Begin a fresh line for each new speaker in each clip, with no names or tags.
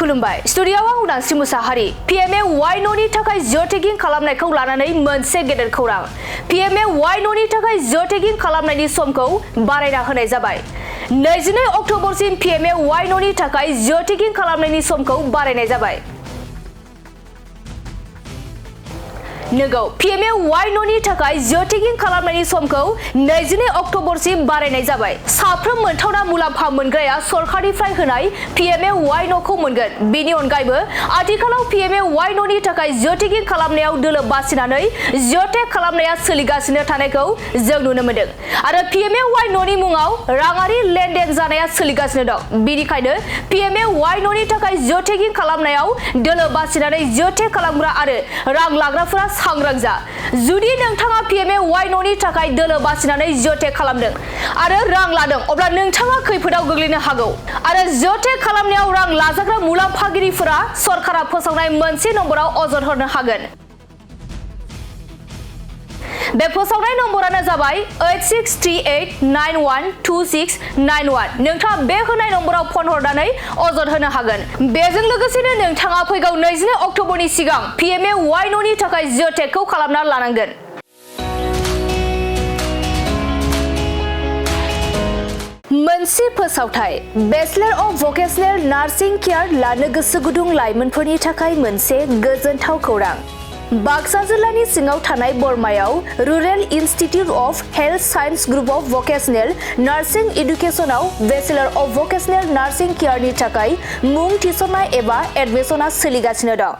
खुलुमबाय स्टुडियोआव आं उदांस्रि मुसाहारि PMA वाइ न'नि थाखाय जिअ टेगिं खालामनायखौ लानानै मोनसे गेदेर खौरां PMA वाइ न'नि थाखाय जिअ टेगिं खालामनायनि समखौ बारायना होनाय जाबाय 22 अक्ट'बरसिम PMA वाइ न'नि थाखाय जिअ टेगिं खालामनायनि समखौ बारायनाय जाबाय नोंगौ PMA वाइ न'नि थाखाय जिअ टेगिं खालामनायनि समखौ 22 अक्ट'बरसिम बारायनाय जाबाय साफ्रोम मोनथावना मुलाम्फा मोनग्राया सरकारनिफ्राय होनाय PMA वाइ न'खौ मोनगोन बेनि अनगायैबो आथिखालाव PMA वाइ न'नि थाखाय जिअ टेगिं खालामनायाव दोलो बासिनानै जिअ टेग खालामनाया सोलिगासिनो थानायखौ जों नुनो मोनदों आरो PMA वाइ न'नि मुङाव राङारि लेनदेन जानाया सोलिगासिनो दं बेनिखायनो PMA वाइ न'नि थाखाय जिअ टेगिं खालामनायाव दोलो बासिनानै जिअ टेग खालामग्रा आरो रां लाग्राफोरा सांग्रां जा जुदि नोंथाङा PMA वाइ न'नि थाखाय दोलो बासिनानै जिअ टेग खालामदों आरो रां लादों अब्ला नोंथाङा खैफोदाव गोग्लैनो हागौ आरो जिअ टेग खालामनायाव रां लाजाग्रा मुलाम्फागिरिफोरा सरकारा फोसावनाय मोनसे नम्बराव अजद होनो हागोन बे फोसावनाय नम्बरानो जाबाय 8638912691 नोंथाङा बे होनाय नम्बराव फन हरनानै अजद होनो हागोन बेजों लोगोसेनो नोंथाङा फैगौ 22 अक्ट'बरनि सिगां PMA वाइ न'नि थाखाय जिअ टेगखौ खालामना लानांगोन मोनसे फोसावथाय bachelor of vocational nursing care लानो गोसो गुदुं लाइमोनफोरनि थाखाय मोनसे गोजोनथाव खौरां बाक्सा जिल्लानि सिङाव थानाय बरमायाव rural institute of health science group of vocational nursing एडुकेशनाव बेचलर अफ भकेशनेल नार्सिं केयारनि थाखाय मुं थिसननाय एबा एडमिशना सोलिगासिनो दं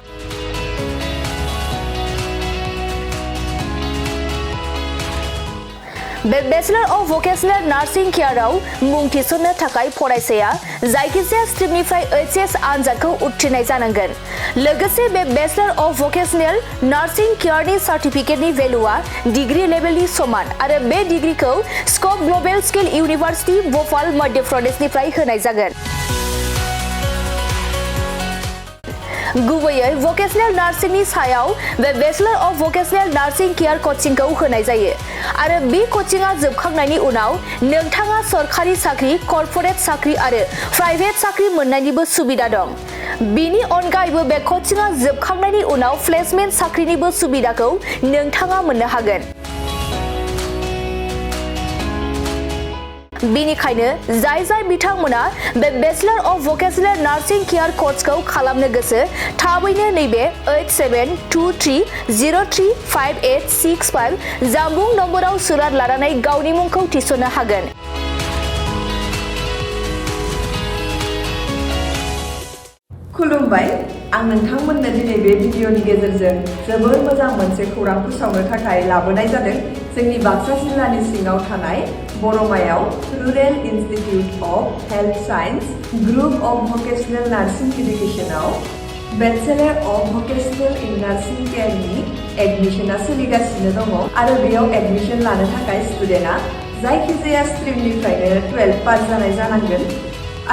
बे बेचलर अफ भकेशनेल नार्सिं केयाराव मुं थिसननो थाखाय फरायसाया जायखिजाया स्ट्रिमनिफ्राय HS आनजादखौ उथ्रिनाय जानांगोन लोगोसे बे बेचलर अफ भकेशनेल नार्सिं केयारनि सार्टिफिकेटनि भेलुआ डिग्री लेभेलनि समान आरो बे डिग्रीखौ scope global skill university Bhopal Madhya प्रदेशनिफ्राय होनाय जागोन गुबैयै भकेशनेल नार्सिंनि सायाव बे bachelor of vocational nursing care कचिंखौ होनाय जायो आरो बे कचिंआ जोबखांनायनि उनाव नोंथाङा सरकारि साख्रि कर्परेट साख्रि आरो प्राइभेट साख्रि मोननायनिबो सुबिदा दं बेनि अनगायैबो बे कचिंआ जोबखांनायनि उनाव प्लेसमेन्ट साख्रिनिबो सुबिदाखौ नोंथाङा मोननो हागोन बेनिखायनो जाय बिथांमोना बे bachelor of vocational nursing care कर्सखौ खालामनो गोसो थाबैनो नैबे 8723035865 जानबुं नम्बराव सुलाद लानानै गावनि मुंखौ थिसननो हागोन
खुलुमबाय आं नोंथांमोननो दिनै बे भिडिअनि गेजेरजों जोबोर मोजां मोनसे खौरां फोसावनो थाखाय लाबोनाय जादों जोंनि बाक्सा जिल्लानि सिङाव थानाय बरमायाव rural institute of health science group of vocational nursing एडुकेशनाव bachelor of vocational in nursing केयारनि एडमिशना सोलिगासिनो दङ आरो बेयाव एडमिशन लानो थाखाय स्टुडेन्टआ जायखिजाया स्ट्रिमनिफ्रायनो 12 पास जानाय जानांगोन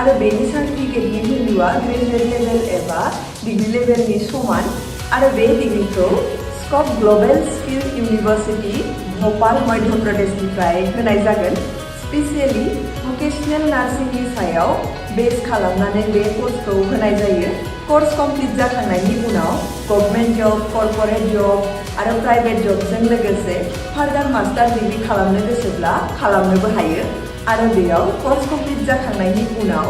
आरो बेनि सार्टिफिकेटनि भेलुआ ग्रेजुवेट लेभेल एबा डिग्री लेभेलनि समान आरो बे डिग्रीखौ scope global skill university Bhopal Madhya प्रदेशनिफ्राय होनाय जागोन स्पेसियेलि भकेशनेल नार्सिंनि सायाव बेस खालामनानै बे कर्सखौ होनाय जायो कर्स कमप्लिट जाखांनायनि उनाव गभर्नमेन्ट जब कर्परेट जब आरो प्राइभेट जबजों लोगोसे फार्दार मास्टार डिग्री खालामनो गोसोब्ला खालामनोबो हायो आरो बेयाव कर्स कमप्लिट जाखांनायनि उनाव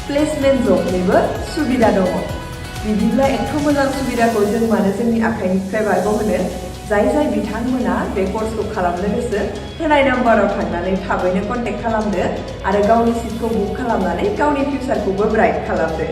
प्लेसमेन्ट जबनिबो सुबिदा दङ बिदिब्ला एथ' मोजां सुबिदाखौ जों मानो जोंनि आखाइनिफ्राय बारग'होनो जाय बिथांमोना बे कर्सखौ खालामनो गोसो होनाय नाम्बाराव थांनानै थाबैनो कन्टेक्ट खालामदो आरो गावनि सिटखौ बुक खालामनानै गावनि फिउचारखौबो ब्राइट खालामदो